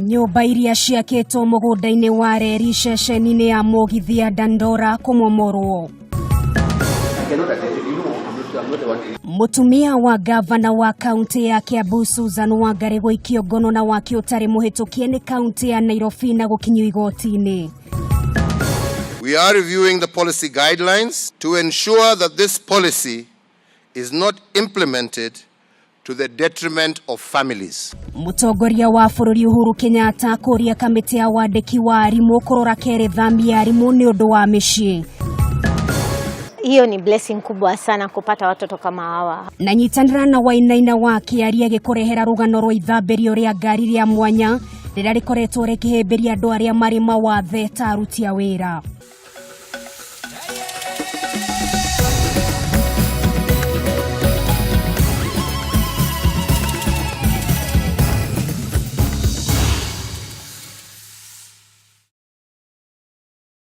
Nyũmba iria ciakĩtwo mũgũnda-inĩ wa reri ceceni-inĩ ya mũgithi ya Dandora kũmomorwo. Mũtumia wa gavana wa kaunti ya Kiambu Susan Wangari gũikio ngono na waki ũtarĩ mũhĩtũkie nĩ kaunti ya Nairobi na gũkinyio igoti-inĩ. We are reviewing the policy guidelines to ensure that this policy is not implemented to the detriment of families. Mũtongoria wa bũrũri Uhuru Kenyatta kũria kamĩtĩ ya wandĩki wa arimũ kũrora kerĩ thami ya arimũ nĩ ũndũ wa mĩciĩ. Hiyo ni blessing kubwa sana kupata watoto kama hawa. Na nyitanĩra na Wainaina wa Kĩaria gĩkũrehera rũgano rwa ithambĩrio rĩa ngari rĩa mwanya rĩrĩa rĩkoretwo rĩkĩhĩmbĩria andũ arĩa marĩ mawathe ta aruti a wĩra.